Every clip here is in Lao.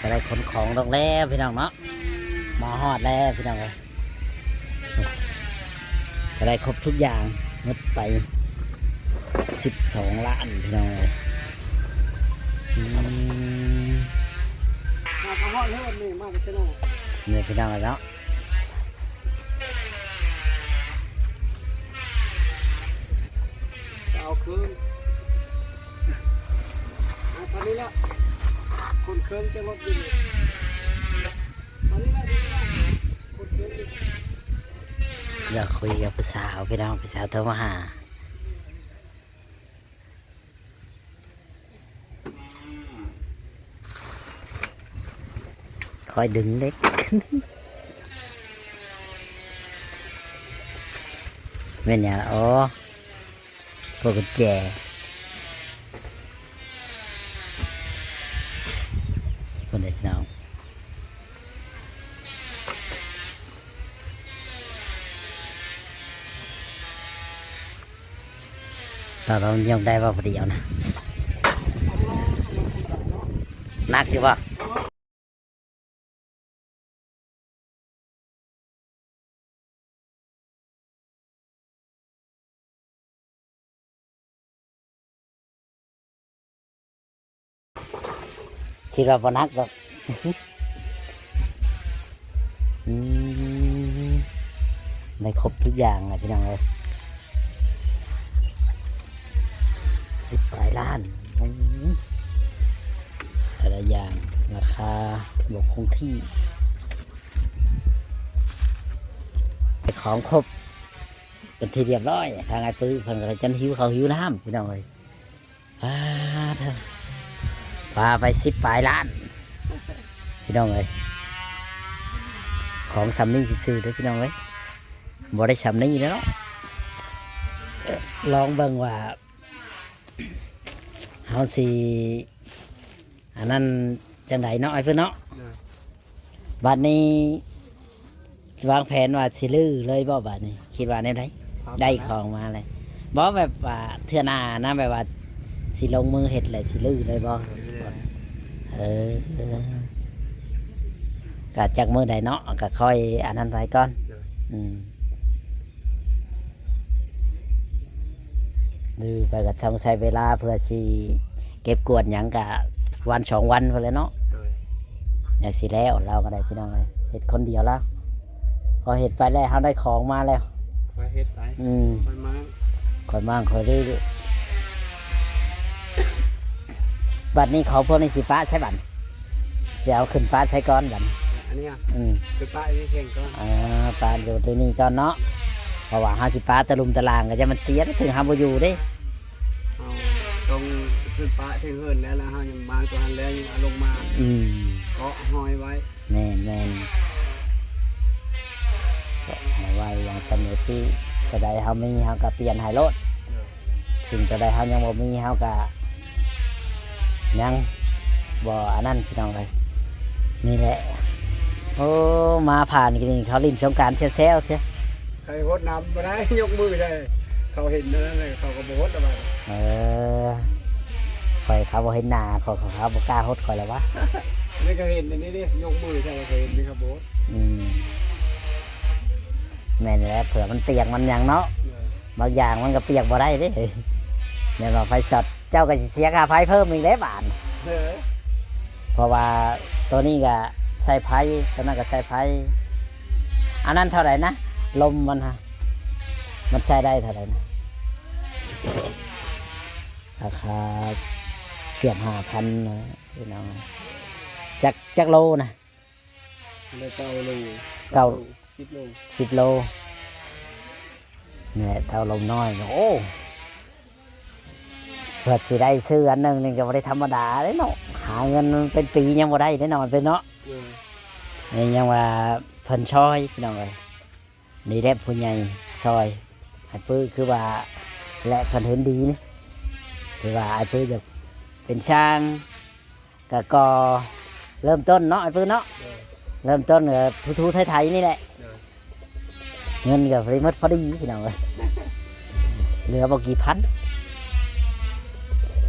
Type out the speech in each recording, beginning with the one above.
ກໍໄດ້ຂົນຂອງລົງແລ້ວພີ່ນ້ອງເນາະ ມາຮອດແລ້ວພີ່ນ້ອງເອີຍ ກໍໄດ້ຄົບທຸກຢ່າງ ໝົດໄປສິບສອງລ້ານພີ່ນ້ອງເອີຍ. ອືມ ມາກໍຮອດເຮືອນນີ້ ມາກໍເນາະ ນີ້ພີ່ນ້ອງເອີຍເນາະ. ເອົາເຄື່ອງ ເອົາເທົ່ານີ້ລະ ຂົນເຄື່ອງຈະລົດຢູ່ນີ້ ເທົ່ານີ້ລະ ເທົ່ານີ້ລະ ຂົນເຄື່ອງຢູ່. ຢາກຄຸຍກັບຜູ້ສາວພີ່ນ້ອງ ຜູ້ສາວໂທມາຫາ. ຄ່ອຍດຶງເຫຼັກ ແມ່ນຫຍັງລະ? ອໍ ພວກກຸນແຈ ພຸ້ນເດ້ພີ່ນ້ອງ. ຕອນນີ້ຍັງໄດ້ບໍ່ ພໍດີເອົານະ ໜັກຢູ່ບໍ່? ຄິດວ່າບໍ່ໜັກດອກ. ອືມ ໄດ້ຄົບທຸກຢ່າງລະພີ່ນ້ອງເອີຍ ສິບປາຍລ້ານ. ໂອ້ ແຕ່ລະຢ່າງລາຄາບໍ່ຄົງທີ່ ເປັນຂອງຄົບເປັນທີ່ຮຽບຮ້ອຍ. ທາງອ້າຍປຶ້ເພິ່ນກໍຈົນຫິວເຂົ້າຫິວນ້ຳ ພີ່ນ້ອງເອີຍ. ປາດເທີ ປາໄປສິບປາຍລ້ານ ພີ່ນ້ອງເອີຍ. ຂອງສ່ຳນີ້ຊື່ໆເດີພີ່ນ້ອງເອີຍ ບໍ່ໄດ້ສ່ຳນີ້ແລ້ວເນາະ. ລອງເບິ່ງວ່າເຮົາຊິ ອັນນັ້ນຈັ່ງໃດເນາະ ອ້າຍເພິ່ນເນາະ. ໂດຍ ບັດນີ້ວາງແຜນວ່າຊິຮື້ເລີຍບໍ່ ບັດນີ້ ຄິດວ່າແນວໃດ? ໄດ້ຂອງມາແລ້ວ ບໍ່ແບບວ່າເທື່ອໜ້ານະ ແບບວ່າຊິລົງມືເຮັດແລ້ວຊິຮື້ເລີຍບໍ່? ເອີ ກະຈັກມື້ໃດເນາະ ກະຄ່ອຍອັນນັ້ນໄປກ່ອນ. ໂດຍ ອືມ ຫຼືໄປກໍຕ້ອງໃຊ້ເວລາເພື່ອຊິເກັບກວາດຫຍັງກະວັນສອງວັນພຸ້ນແຫຼະເນາະ. ໂດຍ ຈັ່ງຊິແລ້ວ ລາວກໍໄດ້ພີ່ນ້ອງເອີຍ ເຮັດຄົນດຽວລາວ ພໍເຮັດໄປແລ້ວເຮົາໄດ້ຂອງມາແລ້ວ ຄ່ອຍເຮັດໄປ. ອືມ ຄ່ອຍມາ ຄ່ອຍມາ ຄ່ອຍເລື້ອຍ. ບັດນີ້ຂອງພວກນີ້ຊິປະໃສບັດ? ຊິເອົາຂຶ້ນປະໃສກ່ອນບັດນີ້? ອັນນີ້ ອືມ ຂຶ້ນປະຢູ່ເທິງກ່ອນ. ອ່າ ປະຢູ່ຕົວນີ້ກ່ອນເນາະ ເພາະວ່າເຮົາຊິປະຕະລຸ່ມຕະລ່າງກໍຢ່າມັນເສຍ ເຖິງເຮົາບໍ່ຢູ່ເດ້. ເຮົາຕ້ອງຂຶ້ນປະເທິງເຮືອນແລ້ວ ແລ້ວເຮົາຍັງມາງຕົວຫັ້ນແລ້ວຍັງເອົາລົງມາ. ອືມ ເກາະຫ້ອຍໄວ້. ແມ່ນໆ ເກາະຫ້ອຍໄວ້ຢ່າງຊັ້ນ ເອີ ຊິຕົວໃດເຮົາມີເຮົາກໍປ່ຽນໃຫ້ໂລດ. ໂດຍ ສິ່ງຕົວໃດເຮົາຍັງບໍ່ມີເຮົາກະຍັງບໍ່ອັນນັ້ນພີ່ນ້ອງເອີຍ. ນີ້ແຫຼະ ໂອ້ ມາຜ່ານກິນເຂົາຫຼິ້ນສົງການແຊວໆ ໃຜຫົດນ້ຳບໍ່ໄດ້ ຍົກມືໃສ່ ເຂົາເຫັນອັນນັ້ນເລີຍ ເຂົາກໍບໍ່ຫົດລະບາດ. ເອີ ຂ້ອຍເຂົາບໍ່ເຫັນໜ້າ ເຂົາ ເຂົາ ເຂົາບໍ່ກ້າຫົດຂ້ອຍລະວະ. ນີ້ກໍເຫັນອັນນີ້ເດ້ ຍົກມືໃສ່ ເຂົາເຫັນນີ້ ເຂົາບໍ່ຫົດ. ອືມ ແມ່ນແຫຼະ ເຜື່ອມັນປຽກມັນຫຍັງເນາະ. ເອີ ບາງຢ່າງມັນກໍປຽກບໍ່ໄດ້ເດ້ ແມ່ນວ່າໄຟຊັອດ ເຈົ້າກໍຊິເສຍຄ່າໄຟເພີ່ມອີກເດ້ບາດ. ເອີ ເພາະວ່າໂຕນີ້ກໍໃຊ້ໄຟ ໂຕນັ້ນກໍໃຊ້ໄຟ. ອັນນັ້ນເທົ່າໃດນະ ລົມມັນຫະ ມັນໃຊ້ໄດ້ເທົ່າໃດນະ? ລາຄາເກືອບຫ້າພັນນະພີ່ນ້ອງ. ຈັກ ຈັກໂລນະ? ໄດ້ເກົ້າໂລ ເກົ້າ ເກົ້າ ສິບໂລ ສິບໂລ. ແມ່ເຕົ້າລົມນ້ອຍ ໂອ້ ເພື່ອຊິໄດ້ຊື້ອັນໜຶ່ງນີ້ກໍບໍ່ໄດ້ທຳມະດາເດ້ເນາະ ຫາເງິນເປັນປີຍັງບໍ່ໄດ້ເດ້ເນາະ ເປັນເນາະ. ເອີ ນີ້ຍັງວ່າເພິ່ນຊ່ອຍພີ່ນ້ອງເອີຍ ນີ້ແຫຼະຜູ້ໃຫຍ່ຊ່ອຍ ອ້າຍປຶ້ ຄືວ່າ ແລະເພິ່ນເຫັນດີນີ້ ຄືວ່າອ້າຍປຶ້ຢາກເປັນຊ່າງ ກະກໍເລີ່ມຕົ້ນເນາະ ອ້າຍປຶ້ເນາະ. ໂດຍ ເລີ່ມຕົ້ນກໍຖູໆໄຖໆນີ້ແຫຼະ. ໂດຍ ເງິນກໍພໍດີໝົດພໍດີພີ່ນ້ອງເອີຍ ເຫຼືອບໍ່ກີ່ພັນ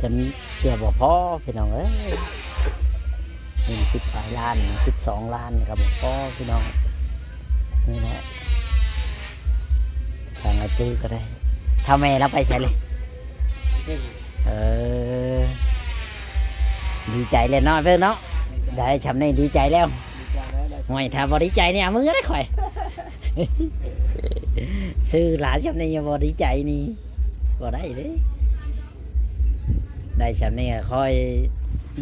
ຈົນເກືອບບໍ່ພໍພີ່ນ້ອງເອີຍ. ເງິນສິບປາຍລ້ານ ສິບສອງລ້ານກໍບໍ່ພໍພີ່ນ້ອງ. ນີ້ແຫຼະ ທາງອາຈື່ກໍໄດ້. ຖ້າແມ່ລາວໄປໃສເລີຍ? ເອີ ດີໃຈແລ້ວເນາະເບິ່ງເນາະ. ໄດ້ຊ່ຳນີ້ດີໃຈແລ້ວ. ໂອ້ຍ ຖ້າບໍ່ດີໃຈນີ້ເອົາມືໄດ້ຂ້ອຍ ຊື້ຫຼາຍຊ່ຳນີ້ຍັງບໍ່ດີໃຈນີ້ ບໍ່ໄດ້ເດ້. ໄດ້ຊ່ຳນີ້ກໍຄ່ອຍ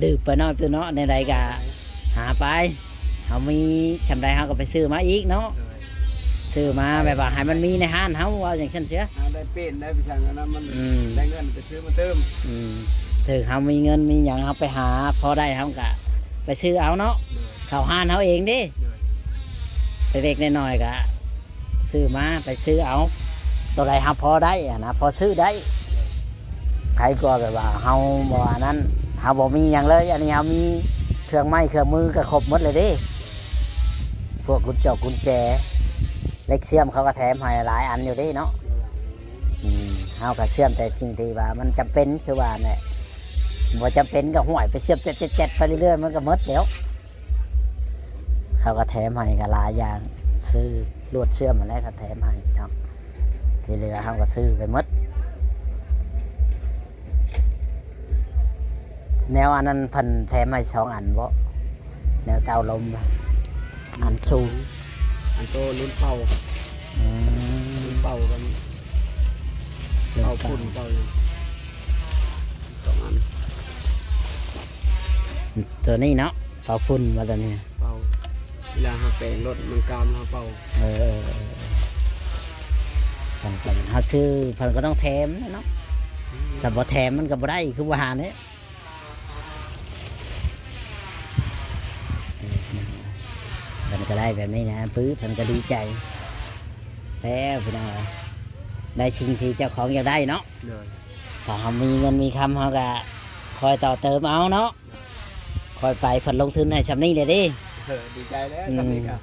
ດື່ມໄປໜ້ອຍເພິ່ນເນາະ. ແນວໃດກໍຫາໄປ ເຮົາມີຊ່ຳໃດເຮົາກໍໄປຊື້ມາອີກເນາະ. ໂດຍ ຊື້ມາແບບວ່າໃຫ້ມັນມີໃນຮ້ານເຮົາ ເວົ້າຈັ່ງຊັ້ນເສຍ. ຫາໄດ້ເປັນໄດ້ໄປສັ່ງອັນນັ້ນມັນ ອືມ ໄດ້ເງິນໄປຊື້ມາຕື່ມ. ອືມ ເຖິງເຮົາມີເງິນມີຫຍັງ ເຮົາໄປຫາພໍໄດ້ ເຮົາກໍໄປຊື້ເອົາເນາະ. ໂດຍ ເຂົ້າຮ້ານເຮົາເອງເດ້. ໂດຍ ເລັກໆນ້ອຍໆກໍ ຊື້ມາ ໄປຊື້ເອົາ ໂຕໃດເຮົາພໍໄດ້ຫັ້ນນະ ພໍຊື້ໄດ້. ໃຜກໍແບບວ່າເຮົາບໍ່ອັນນັ້ນ ເຮົາບໍ່ມີຫຍັງເລີຍ. ອັນນີ້ເຮົາມີເຄື່ອງໄມ້ເຄື່ອງມືກໍຄົບໝົດເລີຍເດ້ ພວກກຸນຈອກກຸນແຈ ເຫຼັກເຊື່ອມເຂົາກໍແຖມໃຫ້ຫຼາຍອັນຢູ່ເດ້ເນາະ. ອືມ ເຮົາກໍເຊື່ອມແຕ່ສິ່ງທີ່ວ່າມັນຈຳເປັນ ຄືວ່ານັ້ນແຫຼະ. ບໍ່ຈຳເປັນກໍຫ້ວຍ ໄປເຊື່ອມແຈດໆໆໄປເລື້ອຍໆ ມັນກໍໝົດແລ້ວ. ເຂົາກໍແຖມໃຫ້ກໍຫຼາຍຢ່າງ ຊື້ລວດເຊື່ອມຫັ້ນແຫຼະ ເຂົາແຖມໃຫ້ເນາະ. ທີ່ເຫຼືອເຮົາກໍຊື້ໄປໝົດ. ແນວອັນນັ້ນເພິ່ນແຖມໃຫ້ສອງອັນບໍ? ແນວເຕົາລົມ ອັນສູງ ອັນໂຕລຸ້ນເປົ່າ. ອືມ ລຸ້ນເປົ່າກັນ ລຸ້ນເປົ່າ ເປົ່າຝຸ່ນເປົ່າຫຍັງ ສອງອັນ. ໂຕນີ້ເນາະ ເປົ່າຝຸ່ນວ່າຕອນນີ້ ເປົ່າ ເວລາເຮົາແປງລົດມັນກາມເຮົາເປົ່າ. ເອີ ເອີ ເອີ ເພິ່ນກໍ ເຮົາຊື້ເພິ່ນກໍຕ້ອງແຖມເນາະ. ອືມ ຖ້າບໍ່ແຖມມັນກໍບໍ່ໄດ້ ຄືວ່າຫັ້ນແຫຼະ. ເອີ ເພິ່ນກໍໄດ້ແບບນີ້ນະ ປຶບ ເພິ່ນກໍດີໃຈແລ້ວພີ່ນ້ອງເອີຍ ໄດ້ສິ່ງທີ່ເຈົ້າຂອງຢາກໄດ້ເນາະ. ໂດຍ ຖ້າເຮົາມີເງິນມີຄຳ ເຮົາກໍຄ່ອຍຕໍ່ເຕີມເອົາເນາະ. ໂດຍ ຄ່ອຍໄປ ເພິ່ນລົງທຶນໃຫ້ຊ່ຳນີ້ແຫຼະເດ້. ເອີ ດີໃຈແລ້ວ ອືມ ຊ່ຳນີ້ກໍ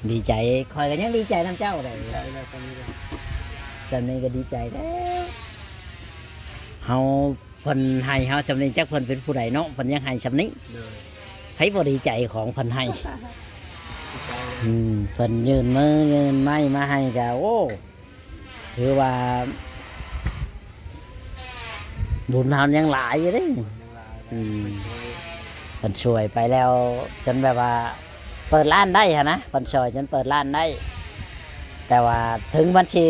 ດີໃຈ ຂ້ອຍກໍຍັງດີໃຈນຳເຈົ້າເດ້. ດີໃຈແລ້ວ ຊ່ຳນີ້ກໍ ຊ່ຳນີ້ກໍດີໃຈແລ້ວ. ເຮົາ ເພິ່ນໃຫ້ເຮົາຊ່ຳນີ້ ຈັກເພິ່ນເປັນຜູ້ໃດເນາະ ເພິ່ນຍັງໃຫ້ຊ່ຳນີ້. ໂດຍ ໃຜບໍ່ດີໃຈຂອງເພິ່ນໃຫ້? ດີໃຈແລ້ວ. ອືມ ເພິ່ນຍື່ນມືຍື່ນໄມ້ມາໃຫ້ກໍ ໂອ້ ຖືວ່າບຸນເຮົາຍັງຫຼາຍຢູ່ເດ້. ຍັງຫຼາຍ. ອືມ ເພິ່ນຊ່ວຍໄປແລ້ວ ຈົນແບບວ່າເປີດຮ້ານໄດ້ຫັ້ນນະ ເພິ່ນຊ່ວຍຈົນເປີດຮ້ານໄດ້. ແຕ່ວ່າເຖິງມັນຊິ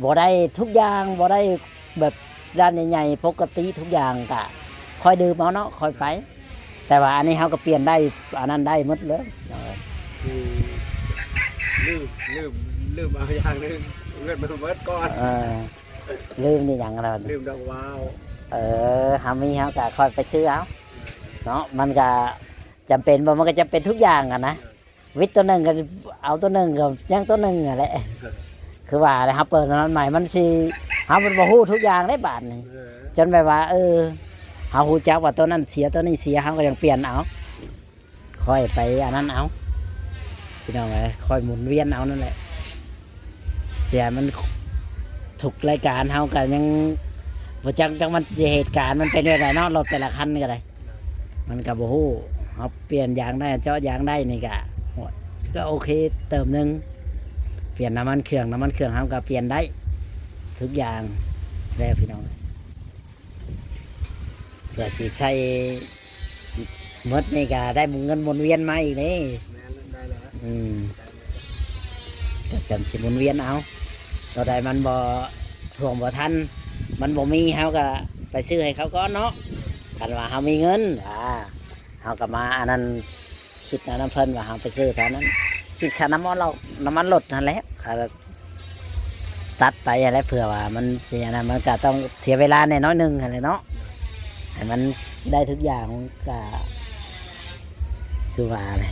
ບໍ່ໄດ້ທຸກຢ່າງ ບໍ່ໄດ້ແບບຮ້ານໃຫຍ່ໆ ປົກກະຕິທຸກຢ່າງ ກະຄ່ອຍດື່ມເອົາເນາະ ຄ່ອຍໄປ. ແຕ່ວ່າອັນນີ້ເຮົາກໍປ່ຽນໄດ້ ອັນນັ້ນໄດ້ໝົດເລີຍ. ຄືລືມ ລືມ ລືມເອົາຢ່າງໜຶ່ງ ເງິນມັນເບິດກ່ອນ. ເອີ ລືມນີ້ຫຍັງລະ ລືມດອກວາວ. ເອີ ເຮົາມີເຮົາກໍຄ່ອຍໄປຊື້ເອົາເນາະ ມັນກໍຈຳເປັນບໍ່ ມັນກໍຈຳເປັນທຸກຢ່າງຫັ້ນນະ. ວິດຕົວໜຶ່ງກໍເອົາຕົວໜຶ່ງ ກໍຍັງຕົວໜຶ່ງຫັ້ນແຫຼະ. ຄືວ່າແຫຼະ ເຮົາເປີດອັນໃໝ່ ມັນຊິ ເຮົາມັນບໍ່ຮູ້ທຸກຢ່າງເດ້ບາດນີ້. ເອີ ຈົນແບບວ່າ ເອີ ເຮົາຮູ້ຈັກວ່າຕົວນັ້ນເສຍ ຕົວນີ້ເສຍ ເຮົາກໍຍັງປ່ຽນເອົາ ຄ່ອຍໄປອັນນັ້ນເອົາ ພີ່ນ້ອງເອີຍ ຄ່ອຍໝູນວຽນເອົານັ້ນແຫຼະ. ເສຍມັນ ທຸກລາຍການເຮົາກໍຍັງບໍ່ຈັກ ຈັກມັນຊິເຫດການມັນເປັນແບບໃດເນາະ ລົດແຕ່ລະຄັນກໍໄດ້. ມັນກໍບໍ່ຮູ້ ເຮົາປ່ຽນຢາງໄດ້ ເຈາະຢາງໄດ້ນີ້ກໍ ໂອ້ຍ ກໍໂອເຄເຕີມໜຶ່ງ ປ່ຽນນ້ຳມັນເຄື່ອງ ນ້ຳມັນເຄື່ອງເຮົາກໍປ່ຽນໄດ້ທຸກຢ່າງແລ້ວ ພີ່ນ້ອງ. ເພື່ອຊິໃຊ້ໝົດນີ້ກໍໄດ້ເງິນໝູນວຽນມາອີກເດ້. ແມ່ນ ໄດ້ແລ້ວ. ອືມ ກໍຊ່ຳຊິໝູນວຽນເອົາ ຕົວໃດມັນບໍ່ ຖ້ວງບໍ່ທັນ ມັນບໍ່ມີ ເຮົາກໍໄປຊື້ໃຫ້ເຂົາກ່ອນເນາະ. ຄັນວ່າເຮົາມີເງິນ ອ່າ ເຮົາກໍມາອັນນັ້ນ ຄິດເອົານຳເພິ່ນວ່າເຮົາໄປຊື້ເທົ່ານັ້ນ ຄິດຄ່ານ້ຳມັນລົດ ນ້ຳມັນລົດຫັ້ນແຫຼະ ຄ່າ ຕັດໄປຫັ້ນແຫຼະ ເພື່ອວ່າມັນຊິອັນນັ້ນ ມັນກໍຕ້ອງເສຍເວລາແດ່ໜ້ອຍໜຶ່ງຫັ້ນແຫຼະເນາະ ໃຫ້ມັນໄດ້ທຸກຢ່າງ. ກໍຄືວ່າແຫຼະ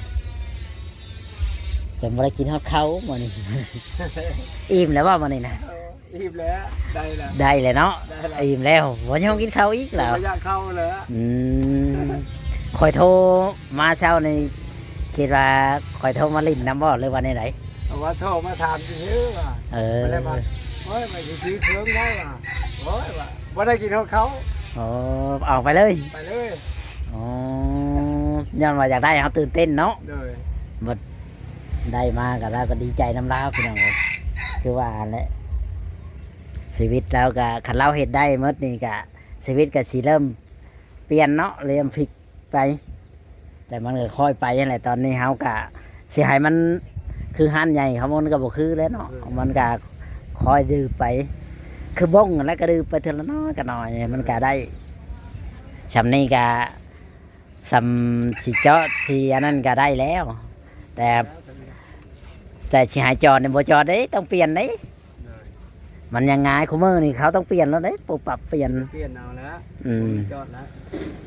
ຈະບໍ່ໄດ້ກິນຮອດເຂົ້າມື້ນີ້. ອີ່ມແລ້ວບໍ່ມື້ນີ້ນະ? ອີ່ມແລ້ວ ໄດ້ແລ້ວ ໄດ້ແລ້ວເນາະ ໄດ້ແລ້ວ ອີ່ມແລ້ວ ບໍ່ຍອມກິນເຂົ້າອີກແລ້ວ ບໍ່ຢາກເຂົ້າແລ້ວ. ອືມ ຂ້ອຍໂທມາເຊົ້ານີ້ ຄິດວ່າຂ້ອຍໂທມາຫຼິ້ນນຳບໍ່ ຫຼືວ່າແນວໃດ? ເອົາວ່າໂທມາຖາມຊື່ໆວ່າ ເອີ ບໍ່ໄດ້ວ່າ ໂອ້ຍ ວ່າຊິຊື້ເຄື່ອງໄດ້ວ່າ ໂອ້ຍ ວ່າບໍ່ໄດ້ກິນຮອດເຂົ້າ. ໂອ້ ອອກໄປເລີຍ ໄປເລີຍ. ອໍ ຍ້ອນວ່າຢາກໄດ້ເຮົາຕື່ນເຕັ້ນເນາະ. ໂດຍ ບັດໄດ້ມາກໍ ລາວກໍດີໃຈນຳລາວ ພີ່ນ້ອງເອີຍ. ຄືວ່າຫັ້ນແຫຼະ ຊີວິດລາວກໍ ຄັນລາວເຮັດໄດ້ໝົດນີ້ກໍ ຊີວິດກໍຊິເລີ່ມປ່ຽນເນາະ ເລີ່ມພລິກໄປ. ແຕ່ມັນກໍຄ່ອຍໄປຫັ້ນແຫຼະ. ຕອນນີ້ເຮົາກໍຊິໃຫ້ມັນຄືຮ້ານໃຫຍ່ເຂົາ ມັນກໍບໍ່ຄືແລ້ວເນາະ. ເອີ ມັນກໍຄ່ອຍດືບໄປ ຄືບົ້ງຫັ້ນແຫຼະ ກໍດືບໄປເທື່ອລະນ້ອຍກະນ້ອຍ ມັນກໍໄດ້. ຊ່ຳນີ້ກໍ ຊ່ຳຊິເຈາະ ຊິອັນນັ້ນກໍໄດ້ແລ້ວ ແຕ່ ແຕ່ຊິໃຫ້ຈອດນີ້ບໍ່ຈອດເດ້ ຕ້ອງປ່ຽນເດ້. ໂດຍ ມັນຍັງງ່າຍ ຄູ່ມື້ນີ້ເຂົາຕ້ອງປ່ຽນໂລດເດ້ ປຸບປັບປ່ຽນ ປ່ຽນເອົາແລ້ວ. ອືມ ບໍ່ມີຈອດແລ້ວ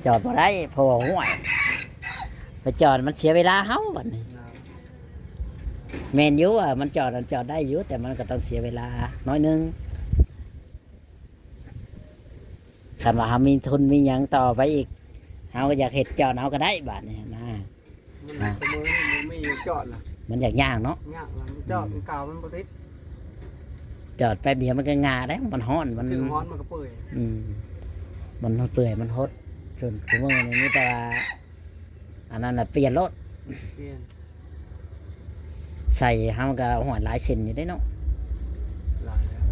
ຈອດບໍ່ໄດ້ ເພາະວ່າ ຫ້ວຍ ໄປຈອດມັນເສຍເວລາເຮົາບັດນີ້. ໂດຍ ແມ່ນຢູ່ວ່າມັນຈອດ ມັນຈອດໄດ້ຢູ່ ແຕ່ມັນກໍຕ້ອງເສຍເວລາໜ້ອຍໜຶ່ງ. ຄັນວ່າເຮົາມີທຶນມີຫຍັງຕໍ່ໄປອີກ ເຮົາກໍຢາກເຮັດຈອດເຮົາກໍໄດ້ບາດນີ້ນະ. ມັນ ອ່າ ທຸກມື້ນີ້ມັນມີຈອດລະ ມັນຢາກຍາກເນາະ ຍາກລະ ມັນຈອດ ອືມ ມັນກາວມັນບໍ່ຕິດ ຈອດແປັບດຽວມັນກໍງ່າແລ້ວ ມັນຮ້ອນ ມັນ ຖືຮ້ອນມັນກໍເປື່ອຍ. ອືມ ມັນເປື່ອຍ ມັນຫົດ. ສ່ວນທຸກມື້ນີ້ມີແຕ່ວ່າ ອັນນັ້ນລະປ່ຽນໂລດ ປ່ຽນ ໃສ່ເຮົາກໍ ໂອ້ຍ ຫຼາຍເສັ້ນຢູ່ເດ້ເນາະ ຫຼາຍແລ້ວ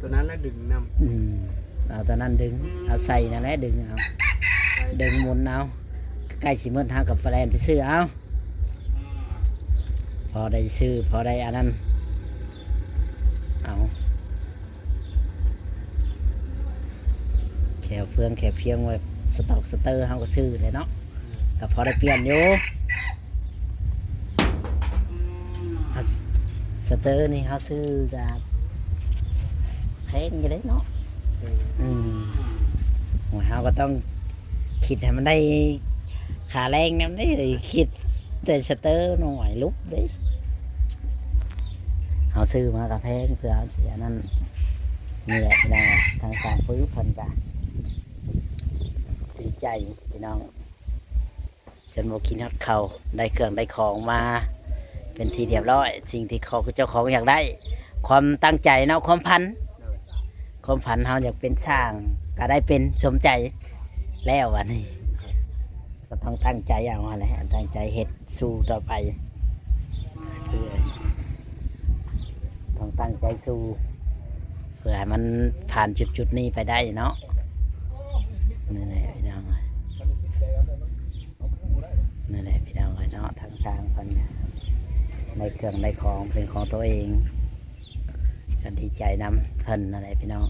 ຕົວນັ້ນລະດຶງນຳ. ອືມ ເອົາຕົວນັ້ນດຶງ ເອົາໃສ່ນັ້ນແຫຼະດຶງເອົາ ໃສ່ ດຶງໝູນເອົາ ໃກ້ຊິໝົດເຮົາກໍໄປແລ່ນໄປຊື້ເອົາ ພໍໄດ້ຊື້ ພໍໄດ້ອັນນັ້ນ ເອົາ ແຄວເຟືອງແຄວຟຽງໄວ້ ສະຕອກສະເຕີເຮົາກໍຊື້ແຫຼະເນາະ ກໍພໍໄດ້ປ່ຽນຢູ່. ສະເຕີນີ້ເຮົາຊື້ກໍແພງຢູ່ເດ້ເນາະ. ອືມ ໂອ້ຍ ເຮົາກໍຕ້ອງຄິດໃຫ້ມັນໄດ້ຄ່າແຮງນຳເດ້ ຄິດແຕ່ສະເຕີໜ້ອຍລຸບເດ້. ເຮົາຊື້ມາກໍແພງ ເພື່ອເຮົາຊິອັນນັ້ນ ນີ້ແຫຼະພີ່ນ້ອງ ທາງຊ່າງປືເພິ່ນກໍດີໃຈພີ່ນ້ອງ ຈົນບໍ່ກິນຮອດເຂົ້າ ໄດ້ເຄື່ອງໄດ້ຂອງມາເປັນທີ່ຮຽບຮ້ອຍ. ສິ່ງທີ່ເຈົ້າຂອງຢາກໄດ້ ຄວາມຕັ້ງໃຈເນາະ ຄວາມຝັນ ຄວາມຝັນເຮົາຢາກເປັນຊ່າງ ກໍໄດ້ເປັນສົມໃຈແລ້ວ. ບັດນີ້ກໍຕ້ອງຕັ້ງໃຈເອົາຫັ້ນແຫຼະ ຕັ້ງໃຈເຮັດ ສູ້ຕໍ່ໄປ ເພື່ອ ຕ້ອງຕັ້ງໃຈສູ້ ເພື່ອໃຫ້ມັນຜ່ານຈຸດໆນີ້ໄປໄດ້ເນາະ. ນັ້ນແຫຼະພີ່ນ້ອງ ນັ້ນແຫຼະພີ່ນ້ອງເອີຍເນາະ ທາງຊ່າງເພິ່ນໄດ້ເຄື່ອງໄດ້ຂອງເປັນຂອງຕົວເອງ ກໍດີໃຈນຳເພິ່ນນັ້ນແຫຼະພີ່ນ້ອງ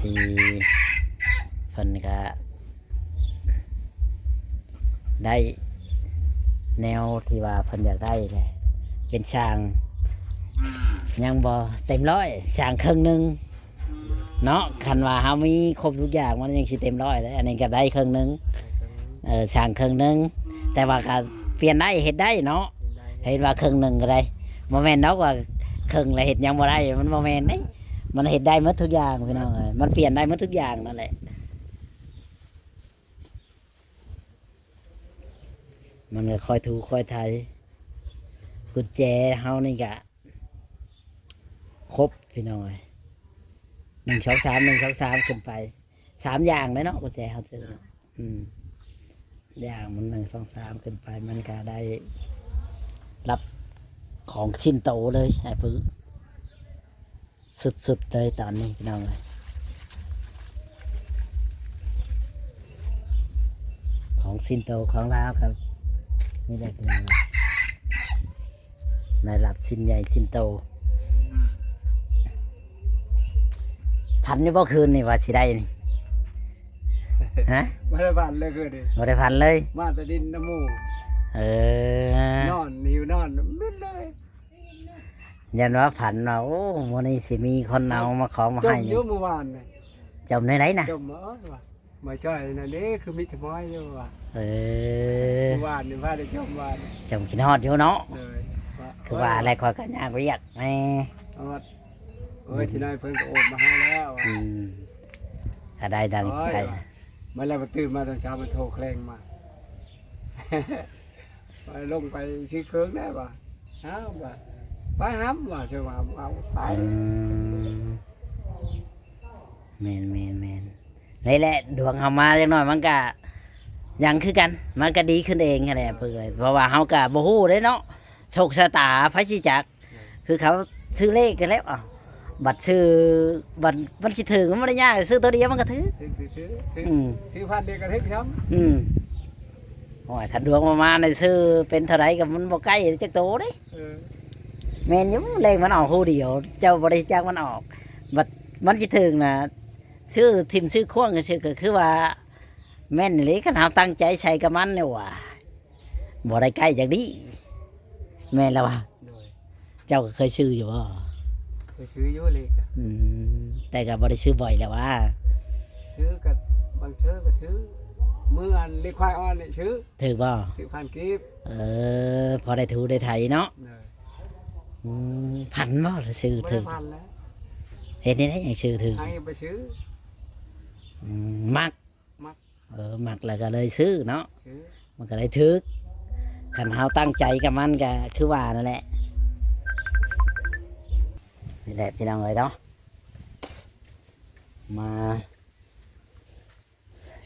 ທີ່ເພິ່ນກໍ ໄດ້ແນວທີ່ວ່າເພິ່ນຢາກໄດ້ແຫຼະ ເປັນຊ່າງຍັງບໍ່ເຕັມຮ້ອຍ ຊ່າງເຄິ່ງໜຶ່ງເນາະ. ຄັນວ່າເຮົາມີຄົບທຸກຢ່າງ ມັນຍັງຊິເຕັມຮ້ອຍເດ້ ອັນນີ້ກໍໄດ້ເຄິ່ງໜຶ່ງ ເອີ ຊ່າງເຄິ່ງໜຶ່ງ ແຕ່ວ່າກໍປ່ຽນໄດ້ ເຮັດໄດ້ເນາະ ເຮັດວ່າເຄິ່ງໜຶ່ງກໍໄດ້. ບໍ່ແມ່ນດອກວ່າເຄິ່ງແລ້ວເຮັດຫຍັງບໍ່ໄດ້ ມັນບໍ່ແມ່ນເດ້ ມັນເຮັດໄດ້ໝົດທຸກຢ່າງພີ່ນ້ອງເອີຍ ມັນປ່ຽນໄດ້ໝົດທຸກຢ່າງນັ້ນແຫຼະ. ມັນກໍຄ່ອຍຖູຄ່ອຍໄຖ ກຸນແຈເຮົານີ້ກະຄົບພີ່ນ້ອງເອີຍ ໜຶ່ງ ສອງ ສາມ ໜຶ່ງ ສອງ ສາມ ຂຶ້ນໄປ ສາມຢ່າງເດ້ເນາະ ກຸນແຈເຮົາ ອືມ ຢ່າງມັນ ໜຶ່ງ ສອງ ສາມ ຂຶ້ນໄປ ມັນກະໄດ້ຮັບຂອງຊິ້ນໂຕເລີຍ ອ້າຍປຶ້ ສຸດໆເລີຍຕອນນີ້ພີ່ນ້ອງເອີຍ ຂອງຊິ້ນໂຕຂອງລາວກໍນີ້ແຫຼະພີ່ນ້ອງເອີຍ ໄດ້ຮັບຊິ້ນໃຫຍ່ຊິ້ນໂຕ. ຝັນຢູ່ບໍ່ຄືນນີ້ວ່າຊິໄດ້ນີ້ ຮະ? ບໍ່ໄດ້ຝັນເລີຍຄືນນີ້ ບໍ່ໄດ້ຝັນເລີຍ ມາແຕ່ດິນນຳໝູ່ ເອີ ນອນ ຫິວນອນມິດເລີຍ. ຢ້ານວ່າຝັນວ່າ ໂອ້ ມື້ນີ້ຊິມີຄົນເອົາມາຂອງມາໃຫ້ ຈົ່ມຢູ່ມື້ວານນີ້ ຈົ່ມແນວໃດນະ? ຈົ່ມ ເອີ ວ່າ ມາຈ່ອຍນັ້ນເດ້ ຄືມີແຕ່ມອຍຢູ່ວ່າ ເອີ ມື້ວານນີ້ວ່າໄດ້ຈົ່ມວ່າ ຈົ່ມຄິດຮອດຢູ່ເນາະ ໂດຍ ຄືວ່າແຫຼະ ຂ້ອຍກໍຍາກວຽກແດ່ ຮອດ ໂອ້ຍ ຊິໄດ້ເພິ່ນກໍໂອນມາໃຫ້ແລ້ວ ອືມ ກໍໄດ້ດັ່ງໃຈ ມາແລ້ວ ຕື່ນມາຕອນເຊົ້າ ມັນໂທແຄລງມາ ໄປລົງໄປຊື້ເຄື່ອງແດ່ວ່າ ອ້າວວ່າ ໄປຫຳວ່າ ເຊີວ່າເອົາໄປ ອືມ ແມ່ນໆໆ ນີ້ແຫຼະ ດວງເຮົາມາຈັກໜ້ອຍມັນກະ ຍັງຄືກັນ ມັນກໍດີຂຶ້ນເອງຫັ້ນແຫຼະ ເອີ ເພິ່ນເອີຍ ເພາະວ່າເຮົາກໍບໍ່ຮູ້ເດ້ເນາະ ໂຊກຊະຕາໃຜຊິຈັກ ເອີ ຄືເຂົາຊື້ເລກກັນແລ້ວ ເອົ້າ ບັດຊື້ ບັດມັນຊິຖືກ ມັນບໍ່ໄດ້ຍາກ ຊື້ໂຕດຽວມັນກໍຖືກ ຖືກ ຖືກ ຊື້ ຊື້ ອືມ ຊື້ພັນດຽວກໍຖືກຊ້ຳ ອືມ ໂອ້ຍ ຄັນດວງບໍ່ມານີ້ຊື້ເປັນເທົ່າໃດກໍມັນບໍ່ໃກ້ຈັກໂຕເດ້ ເອີ ແມ່ນຢູ່ ເລກມັນອອກຄູ່ດຽວ ເຈົ້າບໍ່ໄດ້ຈັກມັນອອກ ບັດມັນຊິຖືກນະ ຊື້ຖິ້ມຊື້ຂວ້າງຊື່ ກໍຄືວ່າແມ່ນອີ່ຫຼີ ຄັນເຮົາຕັ້ງໃຈໃສ່ກັບມັນນີ້ຫວາ ບໍ່ໄດ້ໃກ້ຈັກດີ້ ແມ່ນແລ້ວຫວາ ໂດຍ ເຈົ້າກໍເຄີຍຊື້ຢູ່ບໍ່? ເຄີຍຊື້ຢູ່ເລກ ອືມ ແຕ່ກໍບໍ່ໄດ້ຊື້ບ່ອຍແລ້ວຫວາ ຊື້ກໍບາງເທື່ອກໍຊື້ ມື້ອັນເລກຄວາຍອອກນີ້ຊື້ ຖືກບໍ່? ຊື້ພັນກີບ ເອີ ພໍໄດ້ຖູໄດ້ໄຖເນາະ ໂດຍ ອືມ ຝັນບໍ່ ຫຼືຊື້ຖືກ? ບໍ່ໄດ້ຝັນແລ້ວ ເຮັດແນວໃດຈັ່ງຊື້ຖືກ? ໃຫ້ໄປຊື້ ອືມ ມັກ ມັກ ເອີ ມັກແລ້ວກໍເລີຍຊື້ເນາະ ຊື້ ມັນກໍເລີຍຖືກ ຄັນເຮົາຕັ້ງໃຈກັບມັນກໍຄືວ່ານັ້ນແຫຼະ ນີ້ແຫຼະພີ່ນ້ອງເອີຍເນາະ ມາ